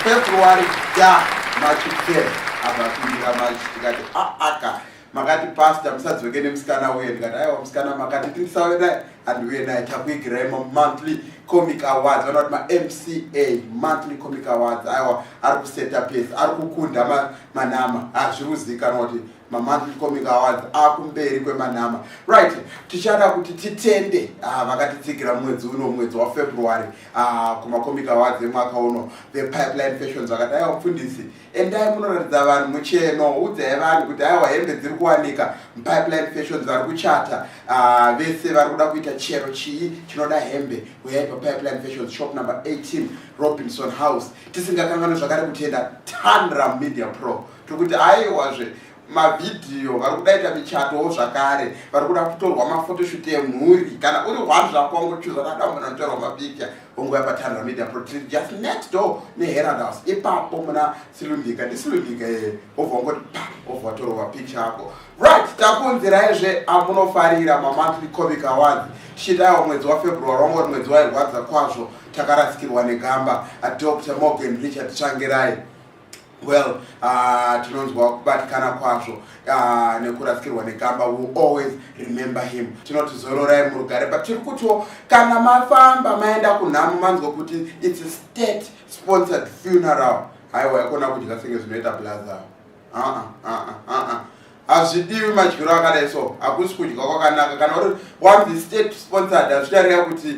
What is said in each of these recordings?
February da March 10 abapindira March, tikati aaka makati, "Pastor, musadzoke nemusikana uye." Ndikati, "Aiwa, musikana makati tirisauye naye, handiuye naye." Takuigirai mamonthly comic awards, vana kuti maMCA, monthly comic awards. Aiwa, ari kuseta pace, ari kukunda manama. Hazviri kuzivikanwa kuti mamonthly comic awards akumberi kwemanama. Right, tichada kuti titende vakatitsigira mwedzi uno, mwedzi waFebruary, kumacomic awards emwaka uno, the Pipeline Fashions. Vakati, "Aiwa mufundisi, endai munoratidza vanhu mucheno, udzai vanhu kuti aiwa, hembe dziri kuwanika muPipeline Fashions." Vari kuchata, vese vari kuda kuita chero chii chinoda hembe, uyai paPipeline Fashions, shop number 18, Robinson House. Tisingakanganwi zvakare kutenda Tandra Media Pro. Tiri kuti aiwazve, mavhidhiyo, vari kudaita michatowo zvakare, vari kuda kutorwa maphotoshoot emhuri, kana uri one zvako wangochuza dadambona kutorwa mapicha, onguva paTandra Media Pro. Tiri just next door neHerald House ipapo, muna Silundika, ndiSilundika ye, obva wangoti pa, obva watorwa mapicha ako. Right, takunziraizve amunofarira, mamonthly comic awards. Tichitaiwa mwedzi waFebruary wanga uri mwedzi wairwadza kwazvo. Takarasikirwa negamba, Dr Morgan Richard Tsvangirai. Well, tinonzwa kubatikana kwazvo nekurasikirwa negamba. We always remember him. Tinoti zororai murugare, but tiri kutiwo kana mafamba maenda kunhamo, manzwa kuti it's a state sponsored funeral, haiwa, yakona kudya senge zvinoita blaza. Hazvidiwi madyiro akadai, so hakusi kudya kwakanaka. Kana uri wanzi state sponsored, hazvichareva kuti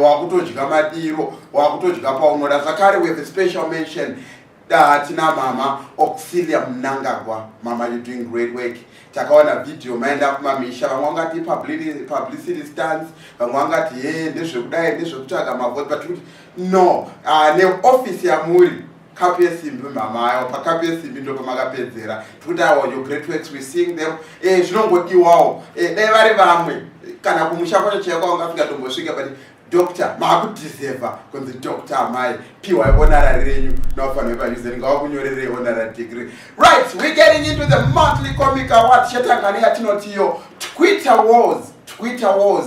wakutodya madiro, wakutodya paunoda. Zvakare, we have a special mention. Tina Mama Auxilia Mnangagwa. Mama, you doing great work. Takaona vhidhiyo maenda kumamisha. Vamwe vangati publicity stunts, vamwe vangati he, ndezvekudai, ndezvekutsvaga mavhoti, but kuti no, neofisi yamuri kapu yesimbi, mama ayo, pakapu yesimbi ndo pamakapedzera. Tikuti awa, your great works, we seeing them. Zvinongodiwawo. Dai vari vamwe, kana kumusha kwacho chaiko vanga vasingatombosvika, but doctor, maakudhizevha kunzi doctor. Amai, piwai honorary renyu navafanira paUZ, ngavakunyorerei honorary degree. Right, we getting into the monthly comic award. Chatanga neyatinotiyo Twitter wars. Twitter wars,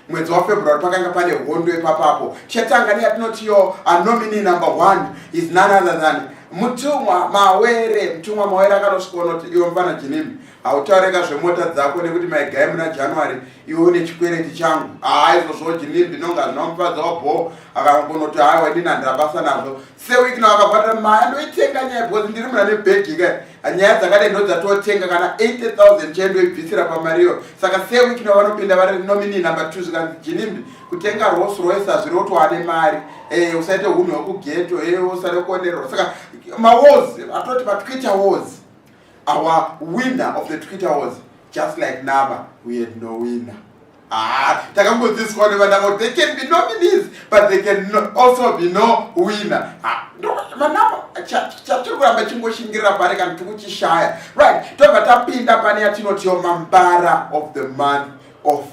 mwedzi waFebruary pakanga pane hondo ipapapo. Chatanga neyatinotiyo nominee number one is none other than Mutumwa Mawere. Mutumwa Mawere akanosvika unoti, "Iwe mufana Ginimbi, hautaureka zvemota dzako nekuti maigai muna January iwe une chikwereti changu." Haa, izvozvo Ginimbi nonga zvina mufadza wabho. Akangonoti, "Haiwa, inini handina basa nazvo." Sewikina vakabhatira maya, "Ndoitenga nyaya because ndiri muna nebhegi ka, nyaya dzakadai ndo dzatotenga, kana 80 000 chaindoibvisira pamariyo." Saka Sewikina vanopinda vari nominee number 2. Zvikanzi, "Ginimbi, kutenga Rolls Royce hazviri kuti wane mari, usaite unhu hwekughetto, usade kuonererwa." Saka mawars atoti maTwitter wars, our winner of the Twitter wars, just like Nama, we had no winner. Ah, takangodzidziswa nevanama, there can be nominees but there can also be no winner. Ah, manama chatiri kuramba chingoshingirira pari kana tiri kuchishaya. Right, tobva tapinda pane yatinotiyo mambara of the month of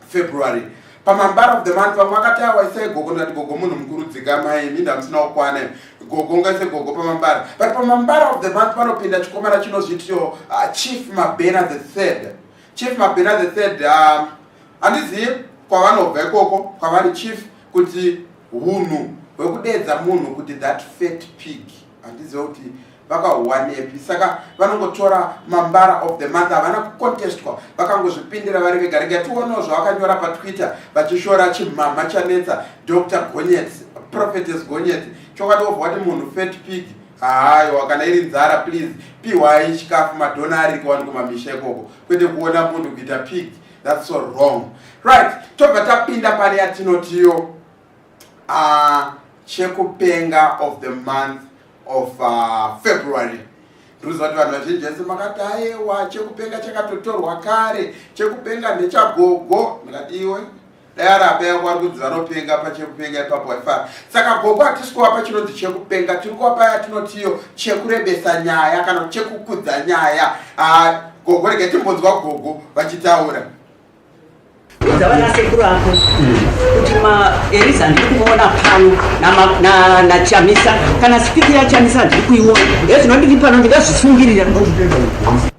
February. Pamambara of the month, vamwe vakati, "Awa, isai gogo." Ndikati, "Gogo munhu mukuru, dzikamai, minda musina kukwana, gogo ungaise gogo pamambara?" But pamambara of the month panopinda chikomana chinozvitiyo Chief Mabhena the Third. Chief Mabhena the Third, handizivi kwavanobva ikoko kwavari chief, kuti hunhu hwekudedza munhu kuti "that fat pig", handiziva kuti vakahuwanepi. Saka vanongotora mambara of the month, havana kucontestwa, vakangozvipindira vari vega. Rega tionewo zvavakanyora paTwitter vachishora chimhamha chanetsa, Dr Gonyet, Prophetess Gonyet. Chokwadi, wobva wati munhu fat pig, haiwa, kana iri nzara, please piwai chikafu, madhona ari kuwani kumamisha ikoko, kwete kuona munhu kuita pig. That's so wrong. Right, tobva tapinda pane yatinotiyo chekupenga of the month of February. Ndikuziva kuti vanhu vazhinji vese makati, "Aiwa, chekupenga chakatotorwa kare, chekupenga ndechagogo." Ndikati, "Iwe, dai arapa yako ari kunzi vanopenga pachekupenga ipapo, waifara." Saka gogo hatisi kuvapa chinonzi chekupenga, tiri kuvapa yatinotiyo chekurebesa nyaya kana chekukudza nyaya. Gogo, regai timbonzwa gogo vachitaura. Udza vanasekuru ako kuti maEriza ndiri kumuona pano naChamisa, kana speech yaChamisa ndiri kuiona ezvino, ndiri pano, ndingazvisungirira.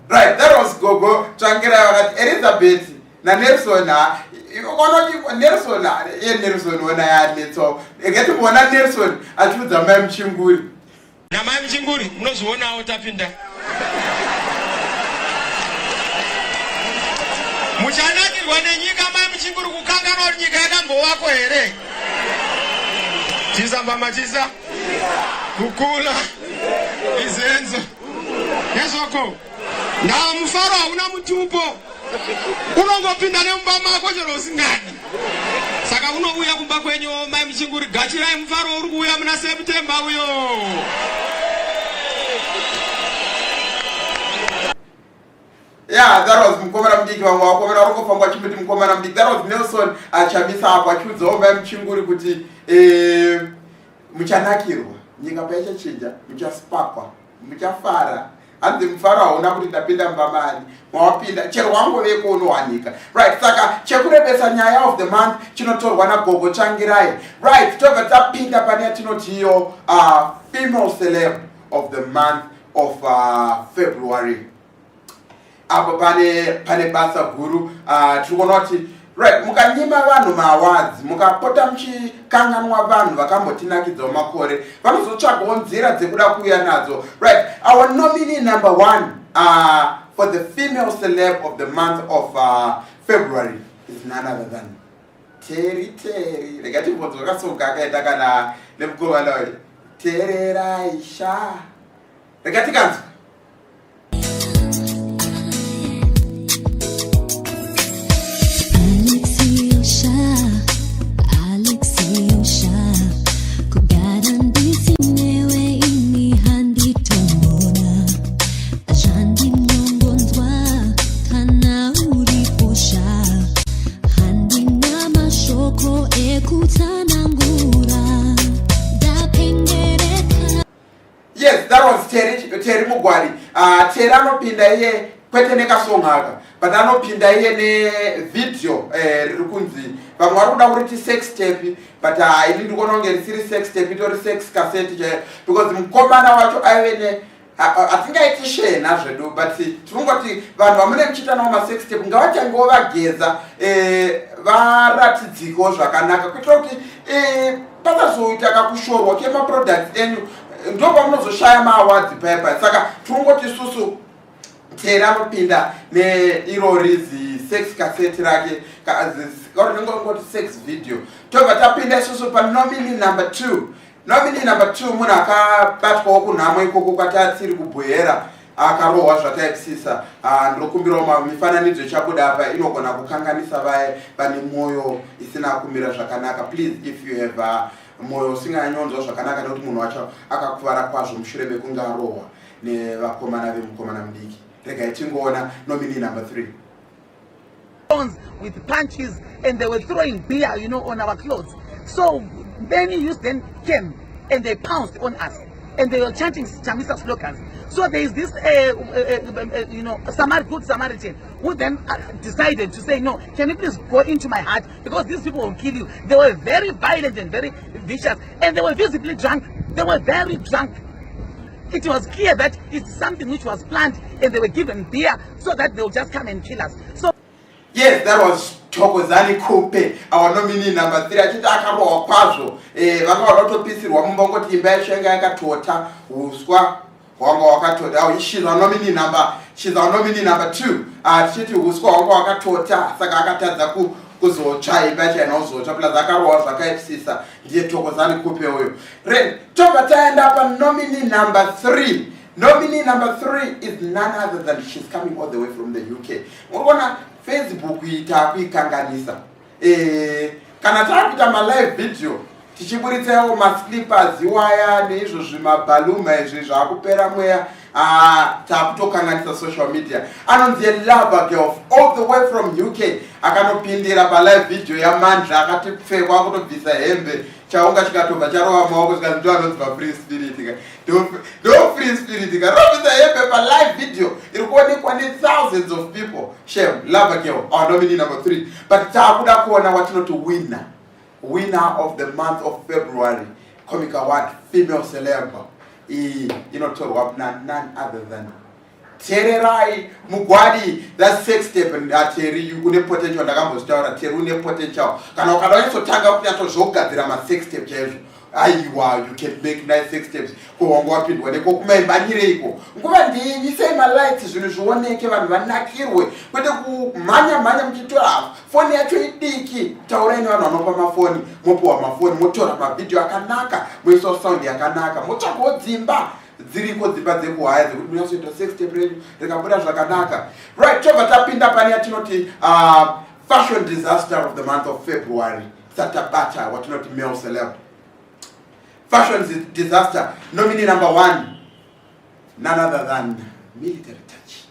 Right, that was Gogo Tsvangirai. Vakati Elizabeth naNelson, ha, Ukaona Nelson, iye Nelson wona yanetsawo. Rega timboona Nelson achiudza mai Muchinguri. Namai Muchinguri munozvionawo tapinda. Muchanakirwa nenyika mai Muchinguri kukanganwa kuti nyika yakambovako here? Chisa mbama chisa. Kukula. Izenzo. Nezvako. Ndaa mufaro hauna mutupo. Unongopinda nemumba mako chero usingadi. Saka unouya kumba kwenyu mai Muchinguri gachirai mufaro uri kuuya muna September uyo. Yeah, that was mukomana mudiki. Vamwe vakomana vari kungofamba vachimboti mukomana mudiki. That was Nelson achamisa apo achiudzawo mai Muchinguri kuti muchanakirwa nyika paichachinja, muchaspakwa, muchafara. Hanzi mufaro hauna kuti ndapinda mumba mani, mawapinda chero wangoveko unowanika. Right, saka chekurebesa nyaya of the month chinotorwa naGogo Tsvangirai. Right, tobva tapinda pane yatinoti iyo female celeb of the month of February. Apo pane basa guru. Tiri kuona kuti, right, mukanyima vanhu maawards, mukapota muchikanganwa vanhu vakambotinakidzawo makore, vanozotsvagawo nzira dzekuda kuuya nadzo. Right, our nominee number one for the female celeb of the month of February is none other than Terry. Terry, rega timbonzwa kasonga akaenda kana nemukomana uyu. Tererai sha, rega tikanzwa. Alexiyosha, Alexiyosha, kugara ndisinewe ini handitombona zvandinongonzwa kana uriposha, handina mashoko ekutsanangura, ndapengereka. Yes, that was Terry, Terry Mugwadi. Terry anopinda iye kwete nekasong aka, but anopinda iye nevideo riri kunzi vamwe vari kuda kuriti sex tape, but ini ndiri kuona kunge risiri sex tape, itori sex cassette chaiyo, because mukomana wacho aive ne hatingaiti shena zvedu, but tinongoti vanhu vamune muchiita navo masex tape ngavatangewo vageza, varatidzikewo zvakanaka, kuitira kuti pasazoita kakushorwa kemaproducts enyu, ndo pamunozoshaya maawards paya. Saka tirongoti isusu Terry anopinda neirori zisex cassette rake, ringongoti sex video. Tobva tapinda isusu panomini number two. Nominee number two munhu akabatwawo kunhamo ikoko kwatatsiri kuBuhera, akarohwa zvakaipisisa. Ndinokumbirawo mifananidzo ichabuda apa inogona kukanganisa vaye vane mwoyo isina kumira zvakanaka. Please, if you have mwoyo usinganyonzwa zvakanaka, nekuti munhu wacho akakuvara kwazvo mushure mekunge arohwa nevakomana vemukomana mudiki. Regai tingoona nominee number three. With punches, and they were throwing beer on our clothes. So many youths then came and they pounced on us and they were chanting Chamisa slogans. So there is this good Samaritan who then decided to say, "No, can you please go into my hut, because these people will kill you." They were very violent and very vicious, and they were visibly drunk. They were very drunk. It was clear that it's something which was planned, and they were given beer so that they will just come and kill us. So Yes, that was Thokozani Khupe, our nominee number three, achiti akarohwa kwazvo. Vanga vada kutopisirwa mumba, ngoti imba yacho yanga yakatota, uswa hwanga hwakatota. Oh, she's our nominee number two. Tichiti uswa hwanga hwakatota, saka akatadza kuzotsva, imba yacho haina kuzotsva, plus akarohwa zvakaipisisa. Ndiye Thokozani Khupe uyo. Re tobva taenda panominee number three. Nominee number three is none other than, she's coming all the way from the UK. Muri kuona Facebook iyi taakuikanganisa. Kana taakuita malive video tichiburitsawo maslippers iwaya neizvo zvimabhaluma izvi zvaakupera mweya, taakutokanganisa social media. Anonzi Lover Girl, all the way from UK, akanopindira palive video yaMandla, akati pfekwa akutobvisa hembe, chaunga chikatobva charova maoko, zvikanzi ndo anonzi mafree spirit ka, ndo free spirit ka, robvisa hembe palive video iri kuonekwa nethousands of people. Shem, Lover Girl, our nominee number three. But taakuda kuona watinoti winner of the month of February Comic Award female celeb. Iyi inotorwa na none other than Tererai Mugwadi, that sex tape aTerry, une potential. Ndakambozvitaura, Terry, une potential. Kana ukada unyatsotanga kunyatsozvogadzira masex tape chaizvo, aiwa, you can make nice sex tapes. Ko wanga wapindwa neko kumaimbanyireiko? Nguva ndiyisei malights, zvinhu zvioneke, vanhu vanakirwe, kwete kumhanya mhanya muchitora foni yacho idiki. Taurai nevanhu vanopa mafoni, mopiwa mafoni, motora mavhidhiyo akanaka, moisawo sound yakanaka, motsvagawo dzimba dziriko, dzimba dzekuhaya dzekuti munyatsoita sex tape renyu rikabuda zvakanaka. Right, tobva tapinda pane yatinoti fashion disaster of the month of February. Satabata watinoti male celeb fashion disaster, nominee number one, none other than Military Touch,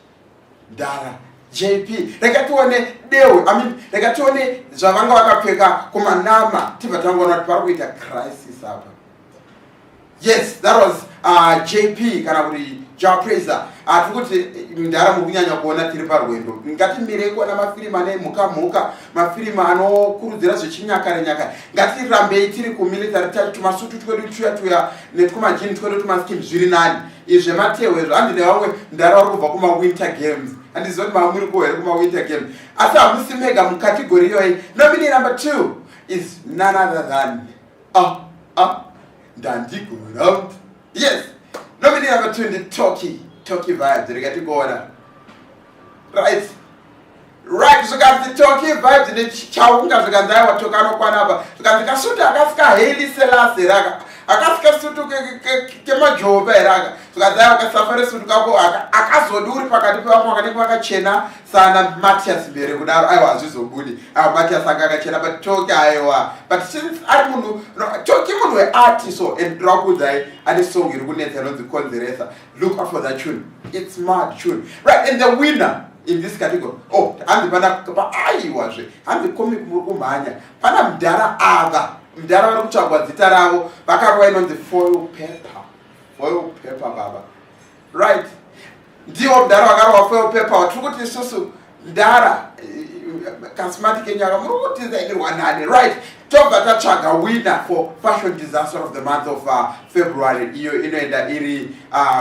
Ndara JP. Rega tione dehwe, I mean, rega tione zvavanga vakapfeka kumanama, tibva tangoona kuti pari kuita crisis apa. Yes, that was JP kana kuti Jah Prayzah. Tiri kuti ndara muri kunyanya kuona tiri parwendo. Ngatimirei kuona mafirimu ane mhuka mhuka, mafirimu anokurudzira zvechinyakare nyakare. Ngatirambei tiri kuMilitary Touch, tumasutu twedu tuya tuya netwumajini twedu, tumaskin, zviri nani. Izvi zvematehwe izvo handi nevamwe. Ndara vari kubva kumawinter games, handiziva kuti mamuri kuwo here kumawinter games, asi hamusi mega mucategory iyoyi. Nominee number two is none other than ndandigoround. Yes, nominee number two ndiTocky, Tocky Vibes. Rega tigoona. Right, zvikanzi Tocky Vibes nechaunga, zvikanzi aiwa, Tocky anokwana apa. Zvikanzi kasutu akasika Haile Selassie raka, akasika sutu kemajomba here aka. Zvikanzi aiwa, kasafari sutu kako akazodi uri pakati pevamwe vakanenge vakachena sana Matias Mbere kudaro, aiwa, hazvizobudi. Aiwa, Matias anga akachena, but Tocky, aiwa. But since ari munhu, no, Tocky munhu weart, so and ndirakuudzai, ane song iri kunetsa inonzi Konzeresa. Look out for that tune, it's mad tune. Right, and the winner in this category, oh, hanzi pana, aiwazve, hanzi comic muri kumhanya. Pana mudhara ava, mudhara vari kutsvagwa zita ravo, vakarova inonzi Foil Paper. Foil Paper, baba. Right, ndiwo mudhara vakarova Foil Paper. Tiri kuti isusu ndara kasmart kenyaka muri kutizainirwa nani? Right, tobva tatsvaga winner for fashion disaster of the month of February. Iyo inoenda iri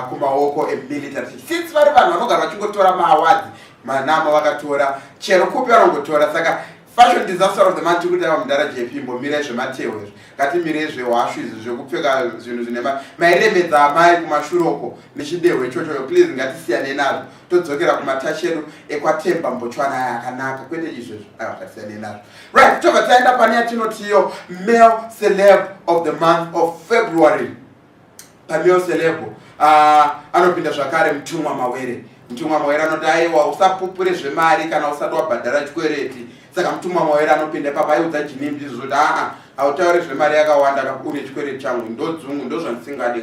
kumaoko eMilitary, since vari vanhu vanogara vachingotora maawards. Manama vakatora, chero kupi vanongotora. Saka fashion disaster of the month, tiri kuti ava mudhara JP, mbomirai zvematehwe izvi, ngatimirei zvehwashu izvi, zvekupfeka zvinhu zvine mairemedza amai kumashure uko nechidehwe ichochoyo. Please, ngatisiyanei nazvo, todzokera kumatachi edu ekwaTemba Mbochwana aya akanaka, kwete izvezvo. Aiwa, ngatisiyanei nazvo. Right, tobva taenda pane yatinotiyo male celeb of the month of February. Pamale celeb anopinda zvakare Mutumwa Mawere. Mutumwa Mawere anoti aiwa, usapupure zvemari kana usati wabhadhara chikwereti. Saka Mutumwa Mawere anopinda ipapo, aiudza Ginimbi izvo kuti aa, hautauri zvemari yakawanda, une chikwereti changu, ndodzungu, ndozvandisingadi,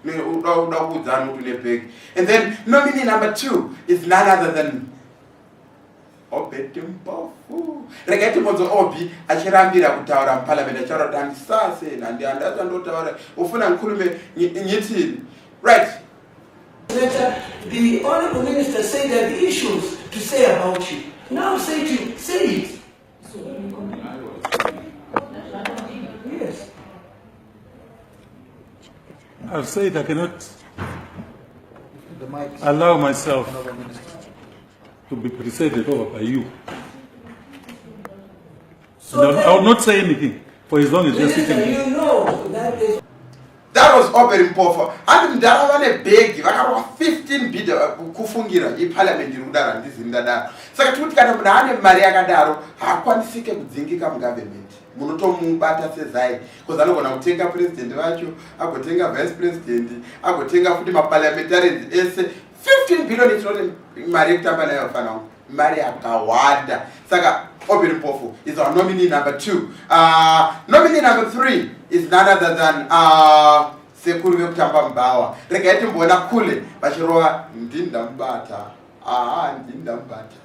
uda kuudzani kuti une bhegi. And then nominee number two is none other than Obert Mpofu. Regai timbonzwa Obi achirambira kutaura muparliament, achitaura kuti handisase handati andotaura ufuna ngikhulume ngithini. Right. Senator, the honorable minister said there are issues to say about you. Now say to you, say it. Yes. I've said I cannot allow myself to be presided over by you. So No, then, I will not say anything for as long as you're Minister, sitting here. you know that there's That was Obert Mpofu. Handi mudhara vane bhegi vakarwa 15 bid kufungira iparliament iri kudaro, handizivi ndadaro. Saka tikuti kana munhu ane mari yakadaro, haakwanisike kudzingika mugovernment, munotomubata sezai, because anogona kutenga president vacho, agotenga vice president, agotenga futi maparliamentarians ese. 15 billion, itinoti mari yekutamba nayo, fana wangu, mari yakawanda. Saka Obert Mpofu is our nominee number two. Nominee number three is none other than sekuru vekutamba mubhawa. Regai timboona kule vachirova ndindamubata, aha, ndindamubata.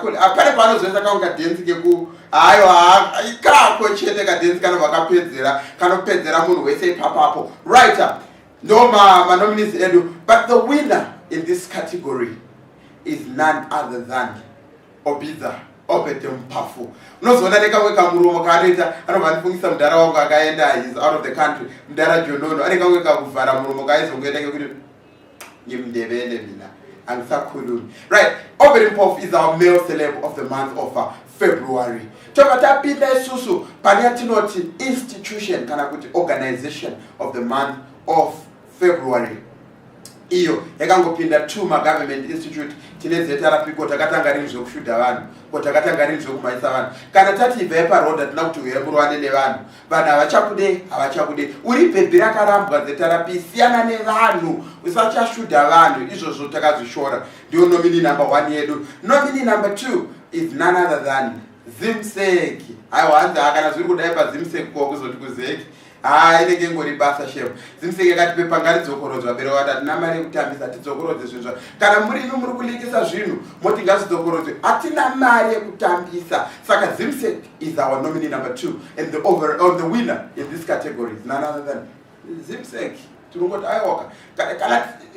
Angisakuli ah, pane paanozoita kangu kadhenzi keku hayo ikako chete kadhenzi kanobva kapedzera kanopedzera munhu wese ipapapo. Right, ndo manominees edu, but the winner in this category is none other than Obidza Obed Mpofu. Unozoona nekamwe kamuromo kaanoita, anobva andifungisa mudhara wangu akaenda, is out of the country, mudhara Jonono. Ane kamwe kakuvhara muromo kaaizongoita kekuti ngimndebele mina angisakhulumi. Right, Obed Mpofu is our male celeb of the month of February. Tobva tapinda isusu pane yatinoti institution kana kuti organization of the month of February. Iyo yakangopinda two magovernment institute. Tine ZRP. Ko takatanga rini zvekushuda vanhu? Ko takatanga rini zvekumhanyisa vanhu? Kana tati ibvai paroad, hatina kuti uyai murowane nevanhu. Vanhu havachakude, havachakude. Uri bhebhi rakarambwa, ZRP, siyana nevanhu, usachashuda vanhu. Izvozvo takazvishora. Ndiyo nominee number one yedu. Nominee number two is none other than ZIMSEC. Aiwa, hanzi kana zviri kudai paZIMSEC, ko kuzoti kuZEC? Haa, inenge ingori basa shem. ZIMSEC yakati pepa ngaridzokorodzwa. Vabereki vati hatina mari yekutambisa, tidzokorodze zvinhu. Kana muri imi muri kulikisa zvinhu, moti ngazvidzokorodzwe, hatina mari yekutambisa. Saka ZIMSEC is our nominee number two, and the over on the winner in this category is none other than ZIMSEC. Tinongoti aiwaka,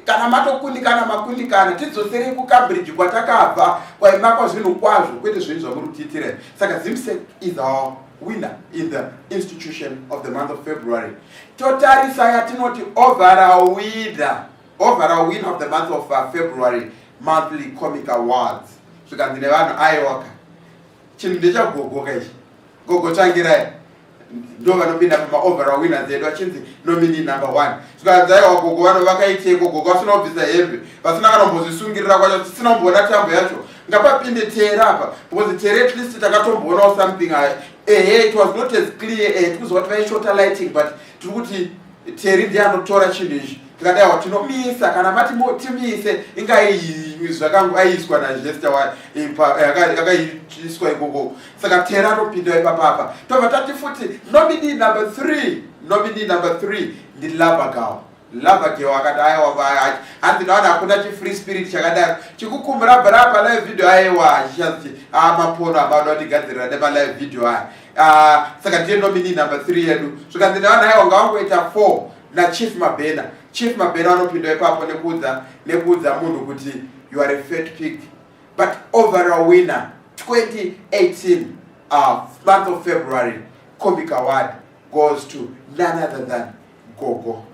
kana matokundikana, makundikana. Tidzoserei kuCambridge kwatakabva, kwaimakwa zvinhu kwazvo, kwete zvinhu zvamuri kutiitira. Saka ZIMSEC is our winner in the institution of the month of February. Totarisa yatinoti overall winner, overall winner of the month of February Monthly Comic Awards. Zvikanzi nevanhu aiwaka, chinhu ndechagogoka ichi. Gogo Tsvangirai ndo vanopinda pamaoverall winners edu, achinzi nominee number one. Zvikanzi aiwa, gogo vano vakaiteko? Gogo vasina kubvisa hembe, vasina kana kumbozvisungirira kwacho, tisina kumboona tambo yacho. Ngapapinde Tere apa, because Tere at least takatomboonawo something. Ehe, it was not as clear, tikuzwa kuti vaishota lighting, but tiri kuti Teri ndiye anotora chinhu ichi. Tikadaiwa tinomisa kana mati timise, ingai zvakangu aiiswa najesta yakaiswa ikoko. Saka Teri anopinda ipapapa. Tobva tati futi nominee number three, nominee number three ndiLovergal. Lovergal akati aiwa, hanzi naona hakuna chifree spirit chakadaro chikukumurabharapa live video. Aiwa, chichanzi mapono amada kutigadzirira nemalive video aya. Ah, saka ndiye nominee number three yedu. Zvikanzi naona aiwa, ngawangoita four naChief Mabhena. Chief Mabhena vanopinda ipapo nekuudza munhu kuti you are a fat pig. But overall winner 2018 month of February Comic Award goes to none other than Gogo,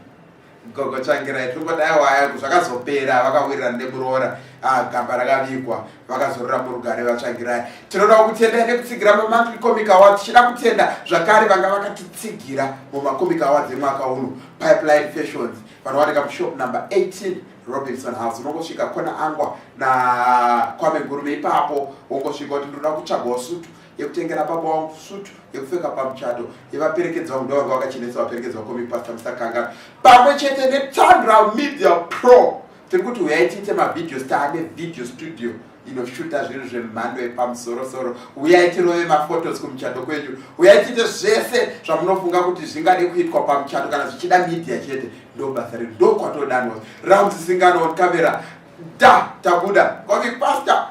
Gogo Tsvangirai. Tiri aiwa, zvakazopera vakawirirana nemuroora. Ah, gamba rakavigwa, vakazorora murugare vaTsvangirai. Tinoda kutenda nekutsigira mamonthly comic awards. Tichida kutenda zvakare vanga vakatitsigira mumacomic awards emwaka uno, Pipeline Fashions, vanowanika mushop number 18, Robinson House. Unongosvika kona angwa naKwame Ngurume ipapo, wongosvika kuti ndinoda kutsvagawo sutu yekutengera baba wangu, sutu yekupfeka pamuchato yevaperekedzi vangu. Ndo vanga vakachenesa vaperekedzi vaComic Pastor, musakangana. Pamwe chete neTandra Media Pro, tiri kuti uyai tiite mavideos. Taane video studio inoshuta zvinhu zvemhando yepamusorosoro. Uyai tirove maphotos kumuchato kwenyu. Uyai tiite zvese zvamunofunga kuti zvingade kuitwa pamuchato. Kana zvichida media chete, ndo basa redu, ndo kwatodanwa. Ramsisingano on camera, da tabuda. Comic Pastor.